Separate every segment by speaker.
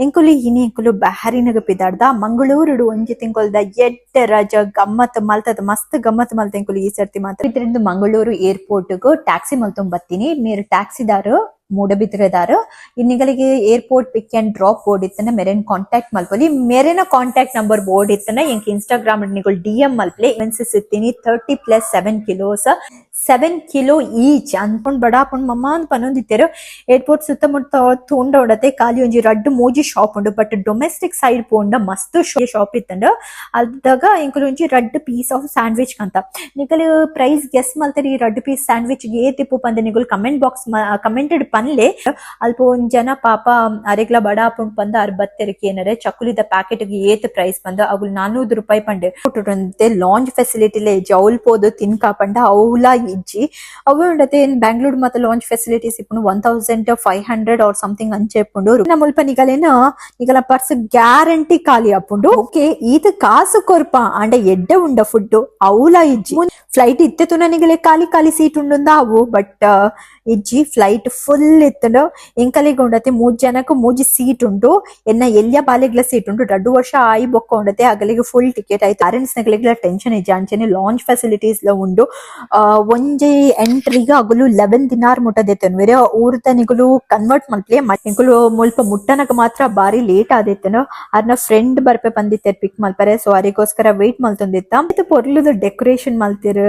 Speaker 1: ಎಂಕುಲು ಇನಿ ಎಂಕುಲು ಬಹರಿನಗ ಪಿದಾಡ್ದ ಮಂಗಳೂರುಡು ಒಂಜಿ ತಿಂಗೊಲ್ದ ಎಡ್ಡೆ ರಜ ಗಮ್ಮತ್ ಮಲ್ತದ ಮಸ್ತ್ ಗಮ್ಮತ್ ಮಲ್ತ ಎಂಕುಲು ಈ ಸರ್ತಿ ಮಾತ್ರ. ಇದ್ರಿಂದ ಮಂಗಳೂರು ಏರ್ಪೋರ್ಟ್ ಗ್ ಟ್ಯಾಕ್ಸಿ ಮಲ್ತೊಂದು ಬತ್ತೀನಿ. ಮೇರ್ ಟ್ಯಾಕ್ಸಿದಾರು ಮೂಡಬಿದ್ರೆದಾರು. ಇನ್ನಿಗಳಿಗೆ airport pick and drop board ಇತ್ತನ ಮೆರೆನ್ contact ಮಲ್ಪೊಲಿ. ಮೆರೆನ contact number board ಇತ್ತನ ಎಂಕ್ Instagram ನಿಗಳು DM ಮಲ್ಪಲೆ. ಇತ್ತೀನಿ 30 plus 7 kilos, 7 kilo each ಅನ್ಕೊಂಡ್ ಬಡ ಪುಂಡ್ ಮಮ್ಮ ಅಂತ ಪನೊಂದಿತ್ತೆರ್. ಏರ್ಪೋರ್ಟ್ ಸುತ್ತಮುತ್ತ ತೂಂಡ ಉಂಡತೆ ಖಾಲಿ ಒಂಜಿ ರಡ್ಡ್ ಮೂಜಿ ಶಾಪ್ ಉಂಡು. But domestic side ಪೋಂಡ ಮಸ್ತ್ ಶಾಪ್ ಇತ್ತಂಡ. ಅಲ್ದಾಗ ಎಂಕುಲು ಒಂಜಿ ರಡ್ಡ್ piece of sandwich ಕಂತ. ನಿಕಲು ಪ್ರೈಸ್ ಗೆಸ್ ಮಲ್ತರಿ, ಈ ರಡ್ಡ್ ಪೀಸ್ ಸ್ಯಾಂಡ್ವಿಚ್ ಏತ್ ಇಪ್ಪು ಪಂದ್ ನಿಗುಲ್ comment box commented ಪನ್ಲೆ. ಅಲ್ಪ ಒಂಜಿ ಜನ ಪಾಪ ಅರೆಗ್ಲ ಬಡ ಆಪುಂಡು ಪಂದ್ ಅರ್ ಬತ್ತೆರ್ ಕೇನರೆ, ಚಕ್ಕುಲಿದ ಪ್ಯಾಕೆಟ್ ಗೆ ಏತ್ ಪ್ರೈಸ್ ಪಂದ್. ಅಗುಲ್ 400 ರೂಪಾಯಿ ಪಂಡೆ. ಲಾಂಜ್ ಫೆಸಿಲಿಟಿ ಜೌಲ್ ಪೋದು ತಿನ್ಕ ಪಂಡ ಅವ್ಲ ಇಜ್ಜಿ. ಅವು ಉಂಡತೆ ಬ್ಯಾಂಗ್ಳೂರ್ ಮಾತ ಲಾಂಜ್ ಫೆಸಿಲಿಟೀಸ್ ಇಪ್ಪುಂಡು, 1500 or something ಅಂಚೆ ಇಪ್ಪುಂಡು. ಮುಲ್ಪ ನಿಗಲೇನ ನಿಗಲ ಪರ್ಸ್ ಗ್ಯಾರಂಟಿ ಖಾಲಿ ಆಪುಂಡು. ಓಕೆ, ಈತ ಕಾಸು ಕೊರ್ಪ ಆಂಡ ಎಡ್ಡೆ ಉಂಡ ಫುಡ್? ಅವ್ಲ ಇಜ್ಜಿ. ಫ್ಲೈಟ್ ಇತ್ತೆ ತುನ ನಿಗಲೆ ಖಾಲಿ ಖಾಲಿ ಸೀಟ್ ಉಂಡುಂದ ಅವು, ಬಟ್ ಇಜ್ಜಿ, ಫ್ಲೈಟ್ ಫುಲ್ ಇತ್ತಂಡು. ಎಂಕಲಿಗ್ ಉಂಡತೆ ಮೂಜ್ ಜನಕ್ ಮೂಜಿ ಸೀಟ್ ಉಂಡು. ಎನ್ನ ಎಲ್ಯ ಬಾಲೆಗ್ಲ ಸೀಟ್ ಉಂಡು. 2 ವರ್ಷ ಆಯಿ ಬೊಕ್ಕ ಉಂಡತೆ ಅಗಲಿಗೆ ಫುಲ್ ಟಿಕೆಟ್ ಆಯ್ತು. ಪೇರೆಂಟ್ಸ್ ನಗಲಿಗ್ಲ ಟೆನ್ಷನ್ ಇಜ್ಜಿ. ಅಂಚನೆ ಲಾಂಜ್ ಫೆಸಿಲಿಟೀಸ್ ಲ ಉಂಡು. ಒಂಜಿ ಎಂಟ್ರಿಗ ಅಗುಲು 11 ದಿನಾರ್ ಮುಟ್ಟ ದೆತ್ತೊನ್ವೆರ್. ಊರ್ದ ನಿಗುಲು ಕನ್ವರ್ಟ್ ಮಲ್ಪ್ಲೆ. ಎಂಕುಲು ಮುಲ್ಪ ಮುಟ್ಟನಗ ಮಾತ್ರ ಬಾರಿ ಲೇಟ್ ಆದಿತ್ತನು. ಅರ್ನ ಫ್ರೆಂಡ್ ಬರ್ಪೆ ಬಂದಿತ್ತೆರ್ ಪಿಕ್ ಮಲ್ಪರೆ. ಸೊ ಅರಿಗೋಸ್ಕರ ವೇಟ್ ಮಲ್ತೊಂದಿತ್ತ. ಪೊರ್ಲುದ ಡೆಕೋರೇಷನ್ ಮಲ್ತಿರ್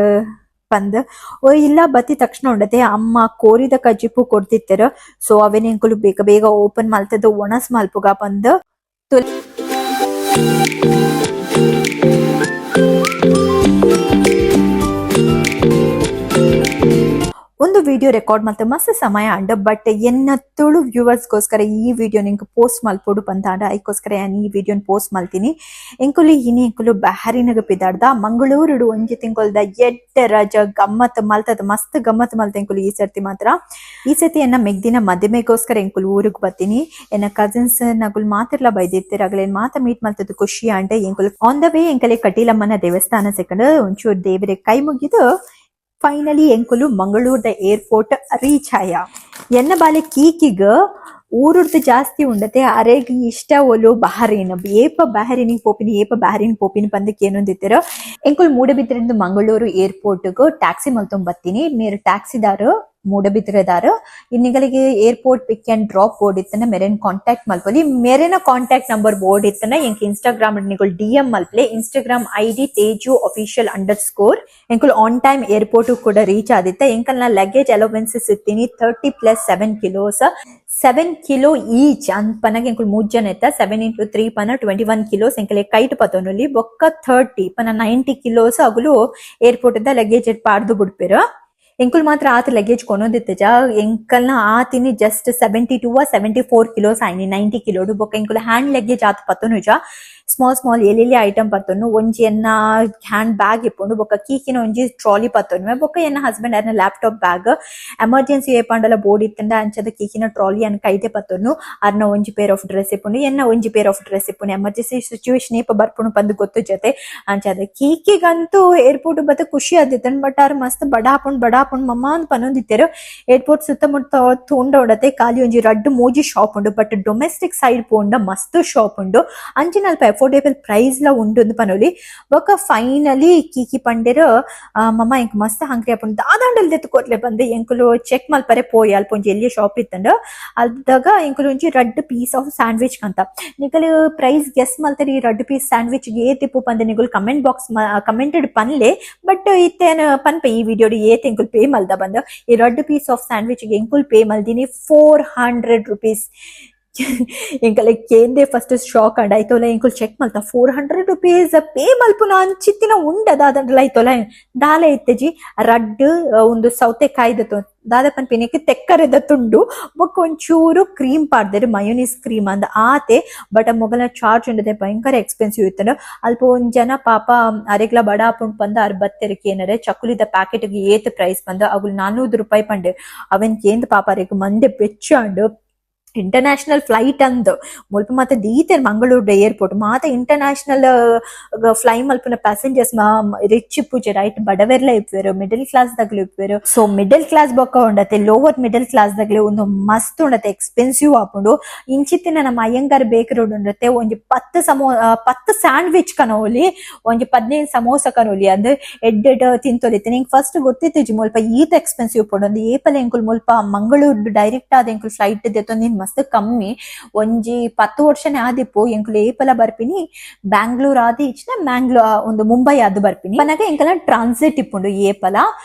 Speaker 1: ಪಂದ್. ಓ ಇಲ್ಲ ಬತ್ತಿ ತಕ್ಷಣ ಉಂಡತೆ ಅಮ್ಮ ಕೋರಿದ ಕಜಿಪು ಕೊಡ್ತಿತ್ತೆರ್. ಸೊ ಅವೇನ್ ಎಂಕುಲು ಬೇಗ ಬೇಗ ಓಪನ್ ಮಲ್ತದ ಒಣಸ್ ಮಲ್ಪುಗ ಪಂದ್. ಒಂದು ವಿಡಿಯೋ ರೆಕಾರ್ಡ್ ಮಲ್ತ ಮಸ್ತ್ ಸಮಯ ಅಂಡ್, ಬಟ್ ಎನ್ನ ತುಳು ವ್ಯೂವರ್ಸ್ ಗೋಸ್ಕರ ಈ ವಿಡಿಯೋ ನಿಂಕ್ ಪೋಸ್ಟ್ ಮಲ್ಪೊಡು ಪಂತಾಂಡ, ಐಕೋಸ್ಕರ ಯಾನ್ ಈ ವಿಡಿಯೋನ್ ಪೋಸ್ಟ್ ಮಲ್ತೀನಿ. ಎಂಕುಲು ಇನಿ ಎಂಕುಲು ಬಹರಿನಗ ಪಿದಾಡ್ದ ಮಂಗಳೂರುಡು ಒಂಜಿ ತಿಂಗೊಲ್ದ ಎಡ್ಡೆ ರಜ ಗಮ್ಮತ್ ಮಲ್ತದ ಮಸ್ತ್ ಗಮ್ಮತ್ ಮಲ್ತ ಎಂಕುಲು ಈ ಸರ್ತಿ ಮಾತ್ರ. ಈ ಸರ್ತಿ ಎನ್ನ ಮೆಗ್ದಿನ ಮದಿಮೆಗೋಸ್ಕರ ಎಂಕುಲು ಊರುಗ್ ಬತ್ತೀನಿ. ಎನ್ನ ಕಸಿನ್ಸ್ ನಗುಲ್ ಮಾತಿರ್ಲ ಬೈದಿತ್ತೆರ್. ಅಗಲೇನ್ ಮಾತ ಮೀಟ್ ಮಲ್ತದ ಖುಷಿ ಅಂಡ. ಎಂಕುಲು on the way ಎಂಕಲೆ ಕಟೀಲಮ್ಮನ ದೇವಸ್ಥಾನ ಸೆಕೆಂಡ್. ಒಂಚೂರು ದೇವರೆ ಕೈ ಮುಗಿದು ಫೈನಲಿ ಎಂಕುಲು ಮಂಗಳೂರ್ದ ಏರ್ಪೋರ್ಟ್ ರೀಚ್ ಆಯ. ಎನ್ನ ಬಾಲೆ ಕೀಕಿಗ್ ಊರುರ್ದು ಜಾಸ್ತಿ ಉಂಡತೆ ಅರೆಗ್ ಇಷ್ಟ ಓಲು? ಬಹರೀನ್. ಏಪ ಬಹರೀನಿಗೆ ಪೋಪಿನಿ, ಏಪ ಬಹರೀನ್ ಪೋಪಿನಿ ಪಂದ್ ಕೇನೊಂದಿತ್ತೆರ್. ಎಂಕುಲು ಮೂಡಬಿದ್ರಿಂದ ಮಂಗಳೂರು ಏರ್ಪೋರ್ಟ್ ಗ್ ಟ್ಯಾಕ್ಸಿ ಮಲ್ತೊಂದು ಬತ್ತೀನಿ. ಮೇರ್ ಟ್ಯಾಕ್ಸಿದಾರು ಮೂಡಬಿದ್ರೆದಾರು. ಇನ್ನಿಗಳಿಗೆ airport pick and drop board ಇತ್ತನ ಮೆರೆನ್ contact ಮಲ್ಪೊಲಿ. ಮೆರೆನ contact number board ಇತ್ತನ ಎಂಕ್ ಇನ್ಸ್ಟಾಗ್ರಾಮ್ ನಿಗುಲ್ ಡಿಎಂ ಮಲ್ಪ್ಲೆ. Instagram ID Teju official_. ಎಂಕುಲು on time airport ಕೂಡ ರೀಚ್ ಆದಿತ್ತ. ಎಂಕಲ್ನ ಲಗೇಜ್ ಅಲೋವೆನ್ಸಸ್ ಇತ್ತೀನಿ 30 plus 7 kilos, 7 kilo each ಪನಗ ಎಂಕುಲು ಮೂಜ್ ಜನ ಇತ್ತ. 7 ಇಂಟು 3 ಪನ 21 ಕಿಲೋಸ್ ಎಂಕಲೆ ಕೈಟ್ ಪತೊನುಲಿ. ಬೊಕ್ಕ 30 ಪನ 90 ಕಿಲೋಸ್ ಅಗುಲು ಏರ್ಪೋರ್ಟ್ ದ ಲಗೇಜ್ ಪಾಡ್ದು ಬುಡ್ಪೆರ್. ಎಂಕುಲು ಮಾತ್ರ ಆತ ಲಗೇಜ್ ಕೊನೊಂದಿತ್ತಜ. ಎಂಕಲ್ನ ಆತಿನಿ ಜಸ್ಟ್ 72, 74 ಕಿಲೋಸ್ ಆಯ್ನಿ 90 ಕಿಲೋಡು. ಬೊಕ್ಕ ಎಂಕುಲು ಹ್ಯಾಂಡ್ ಲಗೇಜ್ ಆತ್ ಪತ್ತೊನುಜ. ಸ್ಮಾಲ್ ಸ್ಮಾಲ್ ಎಲ್ಲೆಲ್ಲಿ ಐಟಮ್ ಪತ್ತೊನು. ಒಂಜಿ ಎನ್ನ ಹ್ಯಾಂಡ್ ಬ್ಯಾಗ್ ಇಪ್ಪುಂಡು. ಬೊಕ್ಕ ಕೀಕಿನ ಒಂಜಿ ಟ್ರಾಲಿ ಪತ್ತೊನುವೆ. ಬೊಕ್ಕ ಎನ್ನ ಹಸ್ಬೆಂಡ್ ಅರ್ನ laptop bag, emergency ಏಪಾಂಡಲ board ಇತ್ತಂಡ ಅಂಚದ ಕೀಕಿನ ಟ್ರಾಲಿ ಅನ್ ಕೈತೆ ಪತ್ತೊನು. ಅರ್ನ ಒಂಜಿ pair of dress ಇಪ್ಪುಂಡು, ಎನ್ನ ಒಂಜಿ pair of dress ಇಪ್ಪುಂಡು. ಎಮರ್ಜೆನ್ಸಿ ಸಿಚುವೇಶನ್ ಏಪ ಬರ್ಪುಂಡು ಪಂದ್ ಗೊತ್ತು ಜೊತೆ. ಅಂಚಾದ ಕೀಕಿಗಂತೂ ಏರ್ಪೋರ್ಟ್ ಬತ್ತ ಖುಷಿ ಆದಿತ್ತನ್. ಬಟ್ ಆರ್ ಮಸ್ತ್ ಬಡ ಆಪುಂಡು, ಬಡ ಆಪುಂಡು ಮಮ್ಮ ಅಂತ ಪನೊಂದಿತ್ತೆರ್. ಏರ್ಪೋರ್ಟ್ ಸುತ್ತಮುತ್ತ ತೂಂಡ ಉಂಡತೆ ಖಾಲಿ ಒಂಜಿ ರಡ್ಡ್ ಮೂಜಿ ಶಾಪ್ ಉಂಡು. But domestic side ಪೋಂಡ ಮಸ್ತ್ ಶಾಪ್ ಉಂಡು. ಅಂಚಿನ ಅಲ್ಪ ಅಫೋರ್ಡೇಬಲ್ ಪ್ರೈಸ್ ಲ ಉಂಡು ಅಂದ್ ಪನೊಲಿ. ಬೊಕ್ಕ ಫೈನಲಿ ಕೀಕಿ ಪಂಡೆರ್, ಮಮ್ಮ, ಎಂಕ್ ಮಸ್ತ್ ಹಂಗ್ರಿ ಆಪುಂಡು, ದಾದಾಂಡಲ್ ದೆತ್ತ್ ಕೊರ್ಲೆ ಪಂದ್. ಎಂಕುಲು ಚೆಕ್ ಮಲ್ಪರೆ ಪೋಯಿ. ಅಲ್ಪ ಒಂಜಿ ಎಲ್ಯ ಶಾಪ್ ಇತ್ತಂಡ. ಅಲ್ದಾಗ ಎಂಕುಲು ಒಂಜಿ ರಡ್ಡ್ piece of sandwich ಕಂತ. ನಿಕಲು ಪ್ರೈಸ್ ಗೆಸ್ ಮಲ್ತರಿ, ಈ ರಡ್ಡ್ ಪೀಸ್ ಸ್ಯಾಂಡ್ವಿಚ್ ಏತ್ ಇಪ್ಪು ಪಂದ್ ನಿಗುಲ್ comment box commented ಪನ್ಲೆ. But ಇತ್ತೇನ ಪನ್ಪೆ ಈ ವಿಡಿಯೋಡ್ ಏತ್ ಎಂಕುಲು ಪೇ ಮಲ್ದ ಬಂದ್. ಈ ರಡ್ಡ್ piece of sandwich ಎಂಕುಲು ಪೇ ಮಲ್ದಿನಿ 400 ರುಪೀಸ್. ಎಂಕಲೆ ಕೇಂದೆ ಫಸ್ಟ್ ಶಾಕ್ ಅಂಡ್. ಐತೋಲ ಎಂಕುಲು ಚೆಕ್ ಮಲ್ತ, 400 ರುಪೀಸ್ ಪೇ ಮಲ್ಪುನ ಅಂಚಿತ್ತಿನ ಉಂಡದ ಅದಂಡಲ ಐತೋಲ ದಾಲ ಇತ್ತೆಜಿ. ರಡ್ಡ್ ಒಂದು ಸೌತೆಕಾಯ್ದ ದಾದ ಪನ್ಪಿನಕ್ಕೆ ತೆಕ್ಕರೆದ ತುಂಡು, ಬೊಕ್ಕ ಒಂಚೂರು ಕ್ರೀಮ್ ಪಾಡ್ದೆರ್, ಮಯೋನೀಸ್ ಕ್ರೀಮ್ ಅಂದ್ ಆತೆ. ಬಟ್ ಮೊಗಲ ಚಾರ್ಜ್ ಉಂಡದೆ ಭಯಂಕರ ಎಕ್ಸ್ಪೆನ್ಸಿವ್ ಇತ್ತಂಡ. ಅಲ್ಪ ಒಂಜಿ ಜನ ಪಾಪ ಅರೆಗ್ಲ ಬಡ ಆಪುಂಡು ಪಂದ್ ಅರ್ ಬತ್ತೆರ್ ಕೇನರೆ, ಚಕ್ಕುಲಿದ ಪ್ಯಾಕೆಟ್ ಗೆ ಏತ್ ಪ್ರೈಸ್ ಪಂದ್. ಅಗುಲ್ 400 ರೂಪಾಯಿ ಪಂಡೆ. ಅವೆನ್ ಕೇಂದ್ ಪಾಪ ಅರೆಗ್ ಮಂದೆ ಬೆಚ್ಚ ಅಂಡ್. International flight ಅಂದ್ ಮುಲ್ಪ ಮಾತ ದೀತೆರ್ ಮಂಗಳೂರು ಏರ್ಪೋರ್ಟ್ ಮಾತ ಇಂಟರ್ನ್ಯಾಷನಲ್ ಫ್ಲೈ ಮಲ್ಪುನ ಪ್ಯಾಸೆಂಜರ್ಸ್ ರಿಚ್ ಇಪ್ಪುಜೆರ್ ಐಟ್ ಬಡವೆರ್ಲ ಇಪ್ಪುವೆರ್, ಮಿಡಲ್ ಕ್ಲಾಸ್ ದಗ್ಲು ಇಪ್ಪುವೆರ್. So middle class ಬೊಕ್ಕ ಉಂಡತೆ lower middle class ದಗ್ಲು ಉಂದು ಮಸ್ತ್ ಉಂಡತೆ ಎಕ್ಸ್ಪೆನ್ಸಿವ್ ಆಪುಂಡು. ಇಂಚಿತ್ತಿನ ನಮ್ಮ ಅಯ್ಯಂಗಾರ್ ಬೇಕರಿ ಉಂಡತೆ ಒಂಜಿ 10 ಸ್ಯಾಂಡ್ವಿಚ್ ಕನೋಲಿ, ಒಂಜಿ 15 ಸಮೋಸ ಕನೋಲಿ ಅಂದ್ ಎಡ್ಡೆಡ್ ತಿಂತೊಲಿತ್ತೆ. ನಿಂಗೆ ಫಸ್ಟ್ ಗೊತ್ತಿತ್ತಿಜಿ ಮುಲ್ಪ ಈತ್ ಎಕ್ಸ್ಪೆನ್ಸಿವ್ ಉಪ್ಪುಂಡು ಅಂದ್. ಏಪಲ ಎಂಕುಲು ಮುಲ್ಪ ಮಂಗಳೂರು ಡೈರೆಕ್ಟ್ ಆದ್ ಎಂಕುಲು ಫ್ಲೈಟ್ ದೆತ್ತೊಂದಿನ ಮಸ್ತ್ ಕಮ್ಮಿ. ಒಂಜಿ 10 ವರ್ಷನೇ ಆದಿಪ್ಪು ಎಂಕುಲು ಏಪಲ ಬರ್ಪಿನಿ ಬ್ಯಾಂಗ್ಳೂರ್ ಆದ್ ಇಚ್ಚಿನ ಮ್ಯಾಂಗ್ಳೂರ್ ಒಂದು ಮುಂಬೈ ಆದ್ ಬರ್ಪಿನಿ ಪನಗ ಎಂಕಲ ಟ್ರಾನ್ಸಿಟ್ ಇಪ್ಪುಂಡು ಏಪಲ.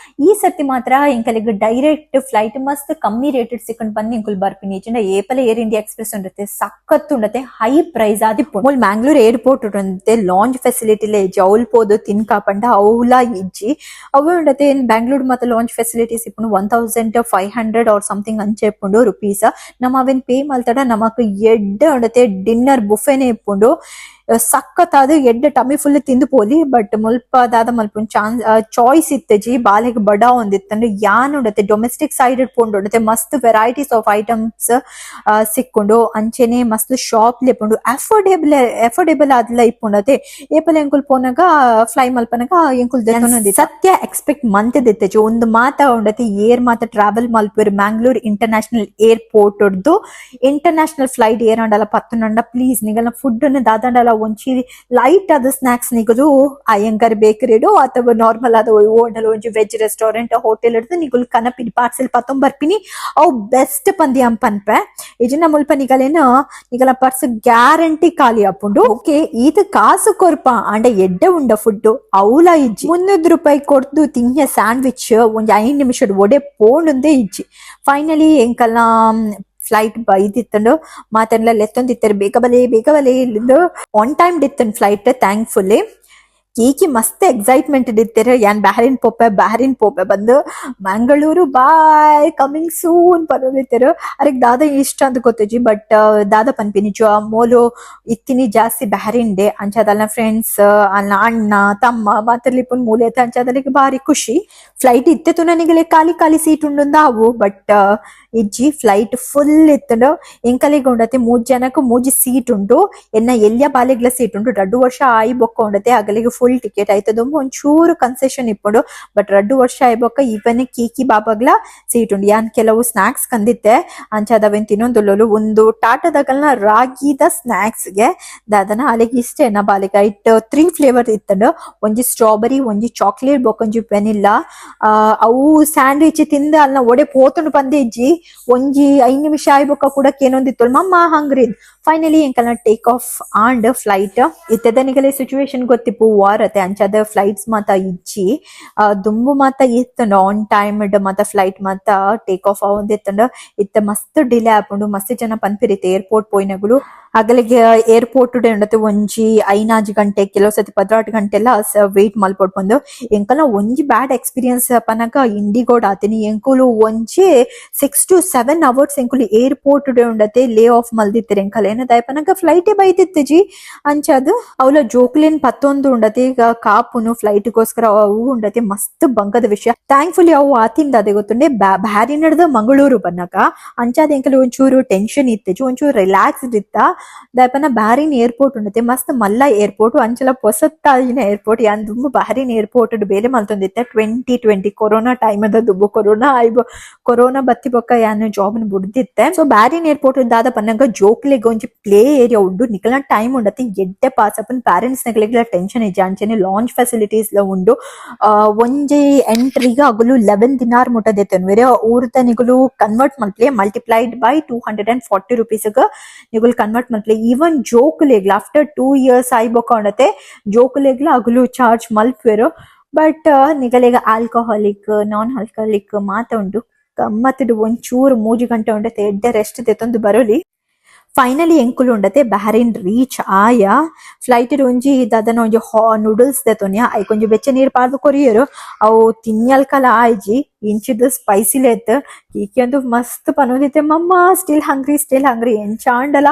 Speaker 1: ಈ ಸರ್ತಿ ಮಾತ್ರ ಎಂಕಲಿಗ್ ಡೈರೆಕ್ಟ್ ಫ್ಲೈಟ್ ಮಸ್ತ್ ಕಮ್ಮಿ ರೇಟ್ ಸಿಕ್ಕಂಡ್ ಬಂದು ಎಂಕುಲು ಬರ್ಪಿನಿ. ಇಚ್ಚಿಂಡ ಏಪಲ air India express ಉಂಡತೆ ಸಖತ್ ಉಂಡತೆ ಹೈ ಪ್ರೈಸ್ ಆದಿಪ್ಪುಂಡು. ಮೂಲು ಮ್ಯಾಂಗ್ಳೂರ್ ಏರ್ಪೋರ್ಟ್ ಉಂಡತೆ ಲಾಂಜ್ ಫೆಸಿಲಿಟಿ ಇಜ್ಜಿ. ಅವ್ಲು ಪೋದು ತಿನ್ಕ ಪಂಡ ಅವ್ಲ ಇಜ್ಜಿ. ಅವು ಉಂಡತೆ ಬ್ಯಾಂಗ್ಳೂರ್ ಮಾತ ಲಾಂಜ್ ಫೆಸಿಲಿಟೀಸ್ ಇಪ್ಪುಂಡು. 1500 ಆರ್ ಸಮಥಿಂಗ್ ಅಂಚೆ ಇಪ್ಪುಂಡು ರುಪೀಸ್. ನಮ ಅವೆನ್ ಪೇ ಮಲ್ತಡ ನಮಕ್ ಎಡ್ಡೆ ಉಂಡತೆ ಡಿನ್ನರ್ ಬುಫೆನೆ ಇಪ್ಪುಂಡು. ಸಖತ್ತಾದ ಎಡ್ಡೆ ಟಮಿ ಫುಲ್ ತಿಂದು ಪೋಲಿ. ಬಟ್ ಮುಲ್ಪ ದಾದ ಮಲ್ಪುನ್ ಚಾನ್ಸ್ ಚಾಯ್ಸ್ ಇತ್ತಜಿ. ಬಾಲೆಗ್ ಬಡ ಒಂದಿತ್ತಂಡು ಯಾನ್ ಉಂಡತೆ ಡೊಮೆಸ್ಟಿಕ್ ಸೈಡ್ ಪೋಂಡು ಉಂಡತೆ ಮಸ್ತ್ varieties of items ಸಿಕ್ಕುಂಡು. ಅಂಚೆನೆ ಮಸ್ತ್ ಶಾಪ್ ಇಪ್ಪುಂಡು, ಅಫೋರ್ಡೇಬಲ್ ಅಫೋರ್ಡೇಬಲ್ ಆದ್ಲ ಇಪ್ಪುಂಡತೆ. ಏಪಲ ಎಂಕುಲ್ ಪೋನಗ ಫ್ಲೈ ಮಲ್ಪನಗ ಎಂಕುಲ್ ಸತ್ಯ ಎಕ್ಸ್ಪೆಕ್ಟ್ ಮಂತದಿತ್ತಜಿ. ಒಂದು ಮಾತ ಉಂಡತೆ ಏರ್ ಮಾತ ಟ್ರಾವೆಲ್ ಮಲ್ಪುವೆರ್ Mangalore international airport international flight ಏರ್ ಅಂಡಲ ಪತ್ತುನಂಡ ಪ್ಲೀಸ್ ನಿಗಲ್ನ ಫುಡ್ ದಾದಂಡಲ ಒಂಚಿ ಲೈಟ್ ಆದ ಸ್ನಾಕ್ಸ್ ನಿಗುಲು ಅಯ್ಯಂಗಾರ್ ಬೇಕರಿಡು ಅಥವಾ ನಾರ್ಮಲ್ ಆದ ಹೋಟೆಲ್ ಒಂಜಿ veg restaurant hotel ಹಿಡ್ದು ನಿಗುಲು ಕನಪಿನಿ ಪಾರ್ಸೆಲ್ ಪತ್ತೊಂಬರ್ಪಿನಿ ಅವು ಬೆಸ್ಟ್ ಪಂದಿ ಪನ್ಪೆ. ಇಜಿನ ಮುಲ್ಪ ನಿಗಲೇನ ನಿಗಲ ಪರ್ಸ್ ಗ್ಯಾರಂಟಿ ಖಾಲಿ ಆಪುಂಡು. ಓಕೆ, ಈತ ಕಾಸು ಕೊರ್ಪ ಅಂಡ ಎಡ್ಡೆ ಉಂಡ ಫುಡ್ ಅವ್ಲ ಇಜ್ಜಿ. 300 ರೂಪಾಯಿ ಕೊರ್ದು ತಿನ್ಯ ಸ್ಯಾಂಡ್ವಿಚ್ ಒಂಜಿ 5 ನಿಮಿಷದ ಒಡೆ ಪೋಂಡುಂದೇ ಇಜ್ಜಿ. ಫೈನಲಿ ಎಂಕಲ್ನ ಫ್ಲೈಟ್ ಬೈದಿತ್ತಂಡು ಮಾತೆನ್ಲ ಲೆತ್ತೊಂದಿತ್ತಾರೆ ಬೇಗ ಬಲೆ ಬೇಗ ಬಲೆ ಇಲ್ಲಿಂದು. ಆನ್ ಟೈಮ್ ಡಿತ್ತನ್ ಫ್ಲೈಟ್ ಥ್ಯಾಂಕ್ಫುಲ್ಲಿ. ಕೀಕಿ ಮಸ್ತ್ ಎಕ್ಸೈಟ್ಮೆಂಟ್ ಇತ್ತಿರ, ಯಾನ್ ಬ್ಯಾರಿನ್ ಪೋಪೆ ಬ್ಯಾರಿನ್ ಪೋಪೆ ಬಂದು ಮಂಗಳೂರು ಬಾಯ್ ಕಮಿಂಗ್ ಸೂನ್ ಪನೊಂದಿತ್ತೆರ್. ಅರೆಗ್ ದಾದ ಇಷ್ಟ ಅಂತ ಗೊತ್ತಿಜ್ಜಿ. ಬಟ್ ದಾದ ಪನ್ಪಿನಿ ಮೋಲು ಇತ್ತಿನಿ ಜಾಸ್ತಿ ಬ್ಯಾರಿನ್ ಡೇ ಅಂಚಾದಲ್ನ ಫ್ರೆಂಡ್ಸ್ ಅಲ್ನ ಅಣ್ಣ ತಮ್ಮ ಮಾತೆರ್ಲ ಮೂಲೆ ಅಂಚಾದಲ್ಲಿಗೆ ಬಾರಿ ಖುಷಿ. ಫ್ಲೈಟ್ ಇತ್ತೆ ನನಗೆ ಖಾಲಿ ಖಾಲಿ ಸೀಟ್ ಉಂಡುಂದ ಅವು, ಬಟ್ ಇಜ್ಜಿ, ಫ್ಲೈಟ್ ಫುಲ್ ಇತ್ತಂಡು. ಎಂಕಲಿಗೆ ಉಂಡತೆ ಮೂಜ್ ಜನಕ್ಕೆ ಮೂಜಿ ಸೀಟ್ ಉಂಟು. ಎನ್ನ ಎಲ್ಯ ಬಾಲೆಗ್ಲ ಸೀಟ್ ಉಂಟು. 2 ವರ್ಷ ಆಯಿ ಬೊಕ್ಕ ಉಂಡತೆ ಅಗಲಿಗೆ ಫುಲ್ ಟಿಕೆಟ್ ಆಯ್ತದ ಒಂಚೂರು ಕನ್ಸೆಷನ್ ಇಪ್ಪುಂಡು. ಬಟ್ 2 ವರ್ಷ ಆಯಿ ಬೊಕ್ಕ ಈವನ್ ಕೀಕಿ ಬಾಬಾಗ್ಲ ಸೀಟ್ ಉಂಡು. ಯಾನ್ ಕೆಲವು ಸ್ನಾಕ್ಸ್ ಕಂದಿತ್ತೆ ಅಂಚಾದವೆನ್ ತಿನ್ನೊಂದುಲ್ಲೋಲು. ಒಂದು ಟಾಟದಾಗಲ್ನ ರಾಗಿದ ಸ್ನಾಕ್ಸ್ ಗೆ ದಾದನ ಅಲೆಗ್ ಇಷ್ಟ ಎನ್ನ ಬಾಲೆಗ್. ಐಟ್ 3 ಫ್ಲೇವರ್ ಇತ್ತಂಡು, ಒಂಜಿ ಸ್ಟ್ರಾಬೆರಿ, ಒಂಜಿ ಚಾಕ್ಲೇಟ್ ಬೊಕ್ಕ ಒಂಜಿ ವೆನಿಲ್ಲಾ. ಅವು ಸ್ಯಾಂಡ್ವಿಚ್ ತಿಂದ ಅಲ್ನ ಒಡೆ ಪೋತುಂಡು ಪಂದೆ ಇಜ್ಜಿ. ಒಂಜಿ 5 ನಿಮಿಷ ಆಯ್ಬೊಕ್ಕ ಕೂಡ ಏನೊಂದಿತ್ತು ಮಮ್ಮ ಹಂಗ್ರಿ. ಫೈನಲಿ ಎಂಕಲ್ನ take off and flight. ಇತ್ತೆದನಿಗಲೆ situation ಗೊತ್ತಿಪ್ಪು, ವಾರ್ ಅತೆ ಅಂಚಾದ ಫ್ಲೈಟ್ಸ್ ಮಾತ ಇಜ್ಜಿ. ದುಂಬು ಮಾತ ಇತ್ತಂಡ ಆನ್ ಟೈಮ್ ಮಾತ ಫ್ಲೈಟ್ ಮಾತ ಟೇಕ್ ಆಫ್ ಆವೊಂದಿತ್ತಂಡ. ಇತ್ತ ಮಸ್ತ್ ಡಿಲೇ ಆಪುಂಡು. ಮಸ್ತ್ ಜನ ಪನ್ಪಿರಿತ್ತೆ ಏರ್ಪೋರ್ಟ್ ಪೋಯಿನಗುಲು ಅಗಲಿಗೆ ಏರ್ಪೋರ್ಟ್ ಉಂಡತೆ ಒಂಜಿ 5 ಗಂಟೆ, ಕೆಲವು ಸತಿ 16 ಗಂಟೆ ಎಲ್ಲ ವೇಟ್ ಮಲ್ಪೊಡ್ ಬಂದು. ಎಂಕಲ್ನ ಒಂಜಿ ಬ್ಯಾಡ್ ಎಕ್ಸ್ಪೀರಿಯನ್ಸ್ ಪನಗ ಇಂಡಿಗೋಡ್ ಆತಿನಿ. ಎಂಕುಲು ಒಂಜಿ 6 to 7 hours ಎಂಕುಲು ಏರ್ಪೋರ್ಟ್ ಉಂಡತೆ ಲೇ ಆಫ್ ಮಲ್ದಿತ್ತೆರ್ ಎಂಕಲ್. ಏನ ದಾಯಪನಗ ಫ್ಲೈಟೇ ಬೈದಿತ್ತಜಿ. ಅಂಚಾದ್ ಅವಲ ಜೋಕ್ಲೆನ್ ಪತ್ತೊಂದು ಉಂಡತೆ ಈಗ ಕಾಪುನು ಫ್ಲೈಟ್ಗೋಸ್ಕರ ಅವು ಉಂಡತೆ ಮಸ್ತ್ ಬಂಗದ ವಿಷಯ. ಥ್ಯಾಂಕ್ಫುಲಿ ಅವು ಆತಿಂದ ಅದೇ ಗೊತ್ತುಂಡೆ ಬ್ಯಾರಿ ನಡ್ದು ಮಂಗಳೂರು ಬನ್ನಗ ಅಂಚಾದ ಎಂಕಲ್ ಒಂಚೂರು ಟೆನ್ಷನ್ ಇತ್ತಜಿ, ಒಂಚೂರು ರಿಲ್ಯಾಕ್ಸ್ಡ್ ಇತ್ತ. ದಾಯಪನ ಬ್ಯಾರಿನ್ ಏರ್ಪೋರ್ಟ್ ಉಂಡತೆ ಮಸ್ತ್ ಮಲ್ಲ ಏರ್ಪೋರ್ಟ್, ಅಂಚಲ ಪೊಸತ್ತಾಯಿನ ಏರ್ಪೋರ್ಟ್. ಯಾನ್ ದುಂಬು ಬ್ಯಾರಿನ್ ಏರ್ಪೋರ್ಟ್ ಬೇಲೆ ಮಲ್ತೊಂದಿತ್ತೆ 2020 ಕೊರೋನಾ ಟೈಮ್ ಅದ. ದುಂಬು ಕೊರೋನಾ ಆಯ್ಬ ಕೊರೋನಾ ಬತ್ತಿ ಬೊಕ್ಕ ಯಾನ್ ಜಾಬ್ ಬುಡ್ದಿತ್ತೆ. ಸೊ ಬ್ಯಾರಿನ್ ಏರ್ಪೋರ್ಟ್ ದಾದ ಪನ್ನಗ ಜೋಕ್ಲೆಗ್ ಒಂಜಿ ಪ್ಲೇ ಏರಿಯಾ ಉಂಡು. ನಿಕಲ್ನ ಟೈಮ್ ಉಂಡತೆ ಎಡ್ಡೆ ಪಾಸ್ ಅಪನ್ ಪ್ಯಾರೆಂಟ್ಸ್ ನಗಲೆಗ್ಲ ಟೆನ್ಷನ್ ಇಜ್ಜಿ. ಅಂಚನೆ ಲಾಂಜ್ ಫೆಸಿಲಿಟೀಸ್ ಲ ಉಂಡು. ಒಂಜಿ ಎಂಟ್ರಿಗ ಅಗುಲು 11 ದಿನಾರ್ ಮುಟ್ಟ ದೆತ್ತೊನ್ವೆರ್. ಊರ್ದ ನಿಗುಲು ಕನ್ವರ್ಟ್ ಮಲ್ಪ್ಲೆ, ಮಲ್ಟಿಪ್ಲೈಡ್ ಬೈ 240 ರುಪೀಸ್ ನಿಗುಲು ಕನ್ವರ್ಟ್ ಮಲ್ಪ್ಲೆ. ಈವನ್ ಜೋಕುಲೆಗ್ಲ ಆಫ್ಟರ್ 2 ಇಯರ್ಸ್ ಆಯ್ ಬೊಕ್ಕ ಉಂಡತೆ ಜೋಕುಲೆಗ್ಲ ಅಗುಲು ಚಾರ್ಜ್ ಮಲ್ಪುವೆರ್. ಬಟ್ ನಿಗಲೆಗ alcoholic non alcoholic ಮಾತ ಉಂಡು. ಗಮ್ಮತ್ತಿಡು ಒಂಚೂರು 3 ಗಂಟೆ ಉಂಡತೆ ಎಡ್ಡೆ ರೆಸ್ಟ್ ದೆತ್ತೊಂದು ಬರೋಲಿ. ಫೈನಲಿ ಎಂಕುಲು ಉಂಡತೆ ಬ್ಯಾರಿನ್ ರೀಚ್ ಆಯ. ಫ್ಲೈಟ್ ಒಂಜಿ ದಾದನ ಒಂಜಿ ನೂಡಲ್ಸ್ ದೆತೊನ್ಯ. ಐಕ್ ಒಂಜಿ ಬೆಚ್ಚ ನೀರ್ ಪಾಡ್ದು ಕೊರಿಯೆರ್. ಅವು ತಿನ್ಯಲ್ಕಲ ಆಯ್ಜಿ, ಇಂಚಿದ ಸ್ಪೈಸಿ ಲೆತ್. ಕೀಕಿ ಅಂದು ಮಸ್ತ್ ಪನೊಂದಿತ್ತೆ, ಮಮ್ಮ still hungry still hungry. ಎಂಚಾಂಡಲ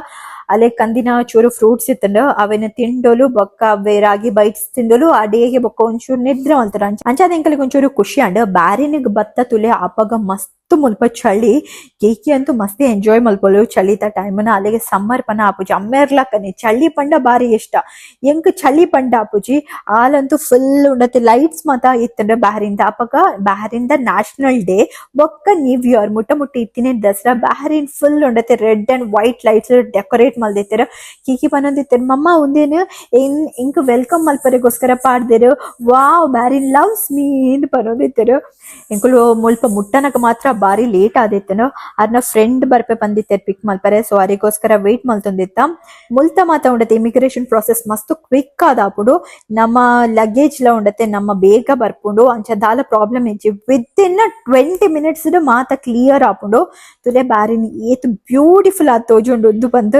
Speaker 1: ಅಲೆ ಕಂದಿನ ಚೂರು ಫ್ರೂಟ್ಸ್ ಇತ್ತಂಡು ಅವೆನ ತಿಂಡೋಲು ಬೊಕ್ಕ ಅವೇ ರಾಗಿ ಬೈಟ್ಸ್ ತಿಂಡೋಲು. ಅಡಿಗೆ ಬೊಕ್ಕ ಒಂಚೂರು ನಿದ್ರೆ ಮಲ್ತಾರ. ಅಂಚಾದ ಎಂಕಲಿಗೆ ಒಂಚೂರು ಖುಷಿ ಅಂಡ್ ಬ್ಯಾರಿನಿಗ್ ಬತ್ತ ತುಲೆ ಅಪಗ ಮಸ್ತ್ ಮುಲ್ಪ ಚಳಿ. ಕೇಕಿ ಅಂತೂ ಮಸ್ತ್ ಎಂಜಾಯ್ ಮಲ್ಪೊಲು ಚಳಿತ ಟೈಮ್ ಅಲ್ಲಿಗೆ ಸಮ್ಮರ್ ಪನ ಆಪುಜಿ. ಅಮ್ಮೇರ್ಲಕ್ಕನೆ ಚಳಿ ಪಂಡ ಬಾರಿ ಇಷ್ಟ. ಎಂಕ್ ಚಳಿ ಪಂಡ ಆಪುಜಿ. ಆಲಂತೂ ಫುಲ್ ಉಂಡತೆ ಲೈಟ್ಸ್ ಮಾತ ಇತ್ತಂಡ ಬಹರಿಂದ. ಅಪಗ ಬಹರಿಂದ ನ್ಯಾಷನಲ್ ಡೇ ಬೊಕ್ಕ ನ್ಯೂ ಇಯರ್ ಮುಟ್ಟ ಮುಟ್ಟ ಇತ್ತಿನ ದಸರಾ ಬಹರಿನ್ ಫುಲ್ ಉಂಡತೆ red and white lights decorate ಮಲ್ದಿತ್ತೆರ್. ಕಿಕಿ ಪನೊಂದಿತ್ತೆರ್ ಮಮ್ಮ ಉಂದೇನು ಇಂಕ್ welcome ಮಲ್ಪರೆಗೋಸ್ಕರ ಪಾಡ್ದೆರ್, wow Bahrain loves me ಇಂದ್ ಪನೊಂದಿತ್ತೆರ್. ಎಂಕುಲು ಮುಲ್ಪ ಮುಟ್ಟನಗ ಮಾತ್ರ ಬಾರಿ ಲೇಟ್ ಆದಿತ್ತನು. ಅರ್ನ ಫ್ರೆಂಡ್ ಬರ್ಪೆ ಬಂದಿತ್ತೆರ್ ಪಿಕ್ ಮಲ್ಪರೆ. ಸೊ ಅರಿಗೋಸ್ಕರ ವೇಟ್ ಮಲ್ತೊಂದಿತ್ತ. ಮುಲ್ತ ಮಾತ ಉಂಡತೆ ಇಮಿಗ್ರೇಷನ್ ಪ್ರಾಸೆಸ್ ಮಸ್ತ್ ಕ್ವಿಕ್ ಆದಾಪುಂಡು. ನಮ್ಮ ಲಗೇಜ್ ಲ ಉಂಡತೆ ನಮ್ಮ ಬೇಗ ಬರ್ಪುಂಡು. ಅಂಚ ದಾಲ ಪ್ರಾಬ್ಲಮ್ ಇಜ್ಜಿ. With in 20 minutes ಮಾತ ಕ್ಲಿಯರ್ ಆಪುಂಡು. ತುಲೆ ಬಾರಿನ್ ಏತ್ ಬ್ಯೂಟಿಫುಲ್ ಆದ್ ತೋಜುಂಡು ಉಂದು ಬಂದು.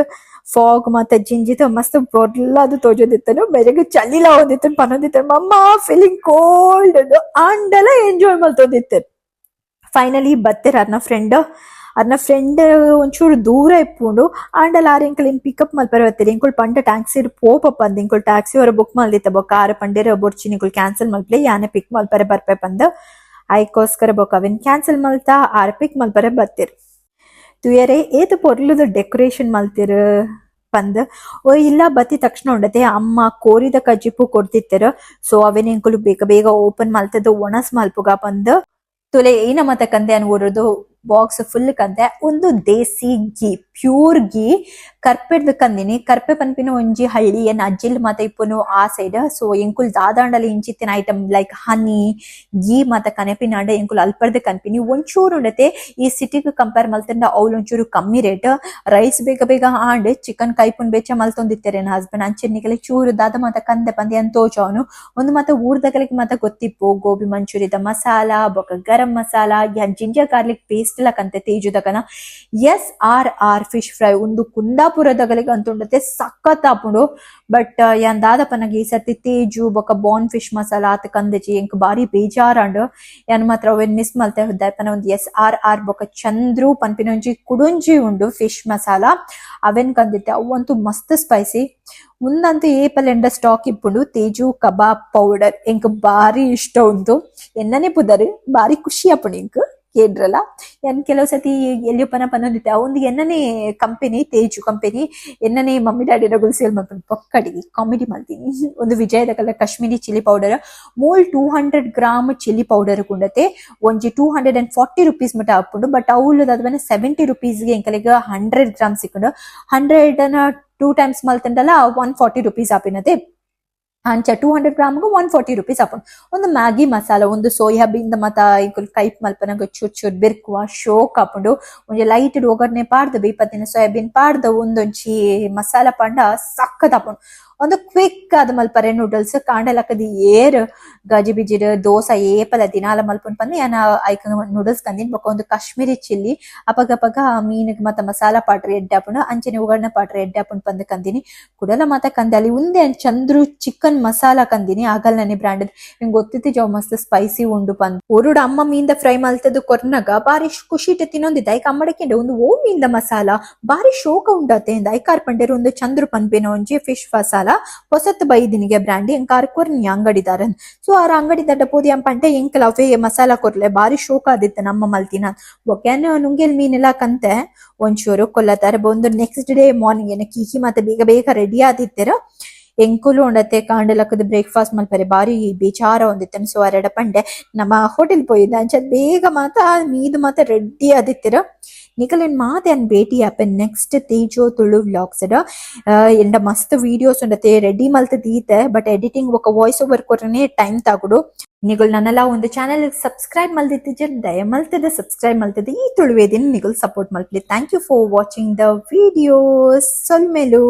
Speaker 1: ಫಾಗ್ ಮಾತ ಜಿಂಜಿತ ಮಸ್ತ್ ಪೊರ್ಲಾದ್ ತೋಜೊಂದಿತ್ತನು. ಬೆಳಗ್ಗೆ ಚಳಿಲ ಒಂದಿತ್ತು. ಪನೊಂದಿತ್ತು ಮಮ್ಮ ಫೀಲಿಂಗ್ ಕೋಲ್ಡ್ ಆಂಡಲ ಎಂಜಾಯ್ ಮಲ್ತೊಂದಿತ್ತೆರ್. ಫೈನಲಿ ಬತ್ತೆರ್ ಅರ್ನ ಫ್ರೆಂಡ್. ಅರ್ನ ಫ್ರೆಂಡ್ ಒಂಚೂರು ದೂರ ಇಪ್ಪುಂಡು. ಆಂಡಲ ಆರ್ ಎಂಕುಲೆನ್ ಪಿಕಪ್ ಮಲ್ಪರೆ ಬತ್ತೆರ್. ಎಂಕುಲು ಪಂಡ ಟ್ಯಾಕ್ಸಿ ಪೋಪಪ್ಪ ಅಂದ್. ಎಂಕುಲು ಟ್ಯಾಕ್ಸಿ ಅವರ ಬುಕ್ ಮಲ್ದಿತ್ತ. ಬೊಕ್ಕ ಆರ್ ಪಂಡೆರ್ ಬೊರ್ಚಿ, ನಿಕುಲು ಕ್ಯಾನ್ಸಲ್ ಮಲ್ಪಲೆ, ಯಾನೆ ಪಿಕ್ ಮಲ್ಪರೆ ಬರ್ಪೆ ಪಂದ್. ಐಕೋಸ್ಕರ ಬೊಕ್ಕ ಅವೆನ್ ಕ್ಯಾನ್ಸಲ್ ಮಲ್ತ ಆರ್ ಪಿಕ್ ಮಲ್ಪರೆ ಬತ್ತೆರ್. ತೂಯರೆ ಏತ್ ಪೊರ್ಲುದ ಡೆಕೋರೇಷನ್ ಮಲ್ತೆರ್ ಪಂದ್. ಓ ಇಲ್ಲ ಬತ್ತಿ ತಕ್ಷಣ ಉಂಡತೆ ಅಮ್ಮ ಕೋರಿದ ಕಜಿಪು ಕೊರ್ದಿತ್ತೆರ್. ಸೊ ಅವೆನ್ ಎಂಕುಲು ಬೇಗ ಬೇಗ ಓಪನ್ ಮಲ್ತದ ಒಣಸ್ ಮಲ್ಪುಗ ಪಂದ್. ತುಲೆ ಏನ ಮತ ಕಂದೆ ಅನ್ ಊರುದು ಬಾಕ್ಸ್ ಫುಲ್ ಕಂತೆ. ಒಂದು ದೇಸಿ ಗೀ, ಪ್ಯೂರ್ ಗೀ, ಕರ್ಪೆಡ್ದ್ ಕಂದಿನಿ. ಕರ್ಪೆ ಪನ್ಪಿನ ಒಂಜಿ ಹಳ್ಳಿ, ಎನ್ನ ಅಜ್ಜಿಲ್ ಮಾತ ಇಪ್ಪುನು ಆ ಸೈಡ್. ಸೊ ಎಂಕುಲ್ ದಾದಾಂಡಲ ಇಂಚಿತ್ತಿನ ಐಟಮ್ ಲೈಕ್ ಹನಿ, ಗೀ ಮಾತ ಕನೆಪಿನಾಂಡ ಎಂಕುಲು ಅಲ್ಪರ್ದ್ ಕನ್ಪಿನಿ. ಒಂಚೂರು ಉಂಡತೆ ಈ ಸಿಟಿಗ್ ಕಂಪೇರ್ ಮಲ್ತಂಡ ಅವ್ಲು ಒಂಚೂರು ಕಮ್ಮಿ ರೇಟ್. ರೈಸ್ ಬೇಗ ಬೇಗ ಆಂಡ್. ಚಿಕನ್ ಕೈಪುನ್ ಬೆಚ್ಚ ಮಲ್ತೊಂದಿತ್ತೆರ್ ಎನ್ನ ಹಸ್ಬೆಂಡ್. ಅಂಚೆ ನಿಕಲೆ ಚೂರು ದಾದ ಮಾತ ಕಂದೆ ಪಂದ್ ಯಾನ್ ತೋಜಾವುನು. ಒಂದು ಮಾತ ಊರ್ದಗಲಿಗೆ ಮಾತ ಗೊತ್ತಿಪ್ಪು. ಗೋಬಿ ಮಂಚೂರಿದ ಮಸಾಲ ಬೊಕ ಗರಂ ಮಸಾಲ, ಯಾನ್ ginger garlic paste ಲ ಕಂತೆ ತೇಜುದಕನ. S R R fish fry ಉಂದು ಕುಂದಾಪುರದಗಲಿಗೆ ಅಂತುಂಡತೆ ಸಖತ್ ಆಪುಂಡು. ಬಟ್ ಯಾನ್ ದಾದಪನಗ ಈ ಸರ್ತಿ ತೇಜು ಬೊಕ ಬಾನ್ ಫಿಶ್ ಮಸಾಲ ಆತ್ ಕಂದೆಜಿ. ಎಂಕ್ ಬಾರಿ ಬೇಜಾರಾಂಡ್. ಯಾನ್ ಮಾತ್ರ ಅವೆನ್ ಮಿಸ್ ಮಲ್ತೆ. ದಾಯೆಪಂಡ ಒಂದು S R R ಬೊಕ ಚಂದ್ರು ಪನ್ಪಿನ ಒಂಜಿ ಕುಡೊಂಜಿ ಉಂಡು ಫಿಶ್ ಮಸಾಲ, ಅವೆನ್ ಕಂದಿತ್ತೆ. ಅವಂತೂ ಮಸ್ತ್ ಸ್ಪೈಸಿ. ಉಂದಂತೂ ಏಪಲ್ ಸ್ಟಾಕ್ ಇಪ್ಪುಂಡು ತೇಜು ಕಬಾಬ್ ಪೌಡರ್. ಎಂಕ್ ಬಾರಿ ಇಷ್ಟ ಉಂದು. ಎನ್ನನೆ ಪುದರ್ ಬಾರಿ ಖುಷಿ ಆಪುಂಡು ಎಂಕ್ ಕೇಂದ್ರಲ್ಲ. ಯಾನ್ ಕೆಲವು ಸತಿ ಎಲ್ಲಿಯಪ್ಪನ ಪನೊಂದಿತ್ತೆ, ಒಂದು ಎನ್ನನೆ ಕಂಪನಿ ತೇಜು ಕಂಪನಿ, ಎನ್ನನೆ ಮಮ್ಮಿ ಡ್ಯಾಡಿ ರಗುಲ್ ಸೇಲ್ ಮಲ್ಪುಂಡು ಪೊಕ್ಕಡಿಗೆ ಕಾಮಿಡಿ ಮಲ್ತೀನಿ. ಒಂದು ವಿಜಯದ colour Kashmiri chilli powder. ಮೂಲ್ 200 gram chilli powder ಕುಂಡತೆ ಒಂಜಿ 240 ರುಪೀಸ್ ಮುಟ ಆಪುಂಡು. ಬಟ್ ಅವ್ಲು ದಾದ 70 ರುಪೀಸ್ಗೆ ಎಂಕಲೆಗ್ 100 ಗ್ರಾಮ್ ಸಿಕ್ಕುಂಡು. 100 ಟೂ ಟೈಮ್ಸ್ ಮಲ್ತಂಡಲ 140 ರುಪೀಸ್ ಆಪಿನತೆ. ಅಂಚ 200 ಗ್ರಾಮ್ಗೆ 140 ರುಪೀಸ್ ಆಪುಂಡು. ಒಂದು ಮ್ಯಾಗಿ ಮಸಾಲ. ಒಂದು ಸೋಯಾಬೀನ್ ಮತ ಎಂಕುಲು ಕೈಪ್ ಮಲ್ಪನಗ ಚೂರ್ ಚೂರ್ ಬಿರ್ಕುವ, ಶೋಕ್ ಆಪುಂಡು. ಒಂಜಿ ಲೈಟ್ ಒಗ್ಗರಣೆ ಪಾಡ್ದ್ ಬೇಪತ್ತಿನ ಸೋಯಾಬೀನ್ ಪಾಡ್ದ್ ಒಂದೊಂಜಿ ಮಸಾಲ ಪಂಡ ಸಖತ್ ಆಪುಂಡು. ಒಂದು ಕ್ವಿಕ್ ಆದ್ ಮಲ್ಪರೆ ನೂಡಲ್ಸ್. ಕಾಂಡೆ ಲಕ್ಕದ್ ಏರ್ ಗಜಿ ಬಿಜಿಡ್ ದೋಸೆ ಏಪಲ ದಿನಾಲ ಮಲ್ಪುನ್ ಪಂದ್ ಯಾನ್ ಐಕ್ ನೂಡಲ್ಸ್ ಕಂದಿನ್. ಬೊಕ ಒಂದು ಕಾಶ್ಮೀರಿ ಚಿಲ್ಲಿ. ಅಪಗಪಗ ಮೀನುಗ್ ಮತ ಮಸಾಲ ಪಾಡ್ರೆ ಎಡ್ಡೆ ಆಪುಂಡು, ಅಂಚನೆ ಒಗ್ಗರಣೆ ಪಾಡ್ರೆ ಎಡ್ಡೆ ಆಪುಂಡು ಪಂದ್ ಕಂದಿನಿ. ಕುಡಲ ಮಾತ ಕಂದೆ. ಅಲ್ಲಿ ಉಂದೆ ಚಂದ್ರು ಚಿಕನ್ ಮಸಾಲ ಕಂದಿನಿ, ಆಗಲ್ನನೆ ಬ್ರಾಂಡ್. ನಿಂಗೆ ಗೊತ್ತಿತ್ತು ಮಸ್ತ್ ಸ್ಪೈಸಿ ಉಂಡು ಪಂದ್. ಊರುಡು ಅಮ್ಮ ಮೀನ್ದ ಫ್ರೈ ಮಲ್ತದ್ದು ಕೊರ್ನಗ ಬಾರಿ ಖುಷಿಟ್ ತಿನ್ನೊಂದಿದ್ದ. ಐಕ್ ಅಮ್ಮಡಕೆಂಡೆ ಒಂದು ಓ ಮೀನ್ದ ಮಸಾಲ ಬಾರಿ ಶೋಕ ಉಂಡತೆ. ಐಕಾರ್ ಪಂಡೇರು ಒಂದು ಚಂದ್ರು ಪನ್ಪಿನ ಒಂಜಿ ಫಿಶ್ ಮಸಾಲ ಹೊಸತ್ ಬೈದಿನಿಗೆ ಬ್ರಾಂಡ್, ಎಂಕ್ ಆರ್ ಕೊರ್ನಿ ಅಂಗಡಿದಾರನ್. ಸೊ ಆರ್ ಅಂಗಡಿ ದಡ್ಡ ಪೋದಿ ಪಂಡೆ ಎಂಕಲ್ ಅವೇ ಮಸಾಲ ಕೊರ್ಲೆ, ಬಾರಿ ಶೋಕ ಆದಿತ್ತು ನಮ್ಮ ಮಲ್ತಿನ. ಬೊಕ್ಯಾನ ನುಂಗೆಲ್ ಮೀನೆಲ್ಲ ಕಂತೆ ಒಂಚೂರು ಕೊಲ್ಲತಾರೆ. ಬಂದು next day morning ಏನ ಕೀಕಿ ಮತ್ತೆ ಬೇಗ ಬೇಗ ರೆಡಿ ಆದಿತ್ತೆರ. ಎಂಕುಲು ಉಂಡತೆ ಕಾಂಡಲಕ್ಕದ ಬ್ರೇಕ್ಫಾಸ್ಟ್ ಮಲ್ಪರೆ ಬಾರಿ ಬೇಜಾರ ಒಂದಿತ್ತನ. ಸೊ ಅರೆಡ ಪಂಡೆ ನಮ್ಮ ಹೋಟೆಲ್ ಪೋಯಿದ್ದ. ಅಂಚ ಬೇಗ ಮಾತ ಮೀದು ಮಾತ ರೆಡಿ ಆದಿತ್ತೆರ. ನಿಕಲೆನ್ ಮಾತೆ ಅನ್ ಭೇಟಿ ಆಪೆ ನೆಕ್ಸ್ಟ್ ತೇಜೋ ತುಳು ವ್ಲಾಗ್ಸ್. ಎಂಡ ಮಸ್ತ್ ವೀಡಿಯೋಸ್ ಉಂಡತೆ ರೆಡಿ ಮಲ್ತ ದೀತೆ. ಬಟ್ ಎಡಿಟಿಂಗ್ ಬೊಕ ವಾಯ್ಸ್ ಓವರ್ ಕೊರನೆ ಟೈಮ್ ತಾಗುಡು. ನಿಗುಲ್ ನನ್ನಲ ಒಂದು ಚಾನೆಲ್ ಸಬ್ಸ್ಕ್ರೈಬ್ ಮಲ್ದಿತ್ತಿಜ, ದಯ ಮಲ್ತದ ಸಬ್ಸ್ಕ್ರೈಬ್ ಮಲ್ತದ ಈ ತುಳುವೇದಿನ ನಿಗುಲ್ support ಮಲ್ಪಲಿ. Thank you for watching the videos. ಸೊಲ್ಮೆಲು.